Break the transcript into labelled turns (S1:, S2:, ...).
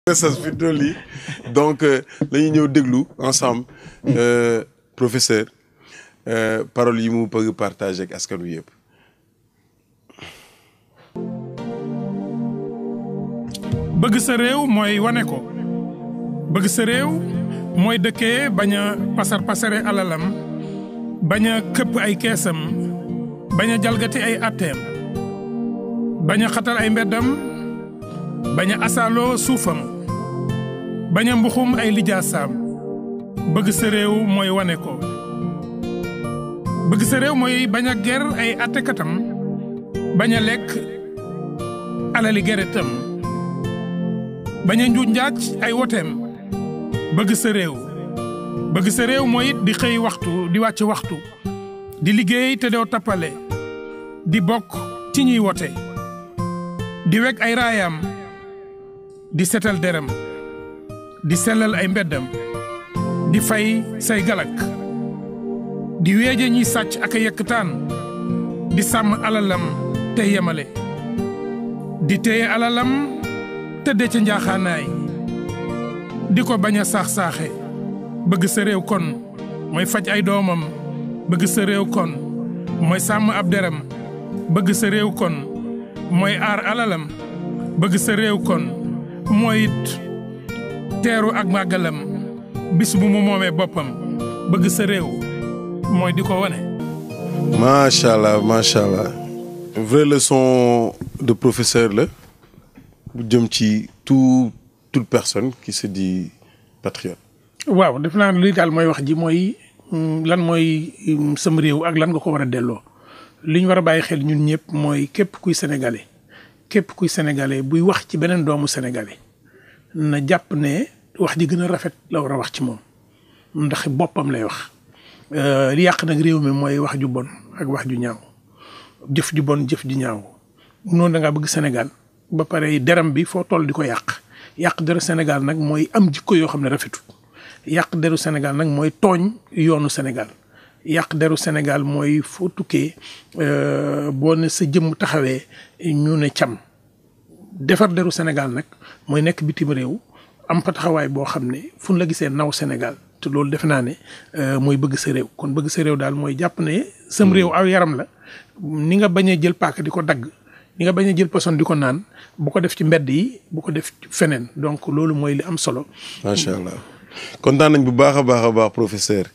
S1: sas fi toll yi donc la ñuy ñëw déglu ensemble professeur paroles yi mu bëgg partager ak askan wi yëpp.
S2: bëgg sa réew mooy wane ko bëgg sa réew mooy dëkkee bañ a pasar pasare alalam bañ a këpp ay keesam bañ a jalgati ay atteem bañ a xatal ay mbeddam bañ a asaaloo suufam bañ a mbuxum ay lijaasaam bëgg sa réew mooy wane ko bëgg sa réew mooy bañ a ger ay attekatam bañ a lekk alali geretam bañ a njuuj njaaj ay woteem bëgg sa réew mooy it di xëy waxtu di wàcc waxtu di liggéey te doo tappale di bokk ci ñuy wote di weg ay raayaam di setal deram di sellal ay mbeddam di fay say galak di weeje ñiy sàcc ak a yëkkataan di sàmm alalam te yemale di téye alalam tëdde ca njaaxaanaay di ko bañ a saax-saaxe bëgg sa réew kon mooy faj ay doomam bëgg sa réew kon mooy sàmm ab deram bëgg sa réew kon mooy aar alalam bëgg sa réew kon mooy it teeru ak màggalam bis bu mu moomee boppam bëgg sa réew mooy di ko wane.
S1: macha allah macha allah vraie leçon de professeur la bu jëm ci toute personne qui se dit patriote.
S2: waaw def naa li daal mooy wax ji mooy lan mooy sam réew ak lan nga ko war a delloo li ñu war a bàyyi xel ñun ñëpp mooy képp kuy sénégalais buy wax ci beneen doomu sénégalais na jàpp ne wax ji gën a rafet la war a wax ci moom ndax boppam lay wax. li yàq nag réew mi mooy wax ju bon ak wax ju ñaaw jëf ju bon jëf ju ñaaw noonu da ngaa bëgg Sénégal ba pare deram bi foo toll di ko yàq deru Sénégal nag mooy am jikko yoo xam ne rafetul yàq deru Sénégal nag mooy tooñ yoonu Sénégal yàq deru Sénégal mooy foo tukkee boo ne sa jëmm taxawee ñu ne cam defar deru Sénégal nag mooy nekk bitim réew am fa taxawaay boo xam ne fu ñu la gisee naw Sénégal te loolu defe naa ne mooy bëgg sa réew kon bëgg sa réew daal mooy jàpp ne sam réew aw yaram la ni nga bañ a jël paaka di ko dagg ni nga bañ a jël poson di ko naan bu ko def ci mbedd yi bu ko def feneen donc loolu mooy li am solo.
S1: macha allah kontaan nañ bu baax a baax professeur.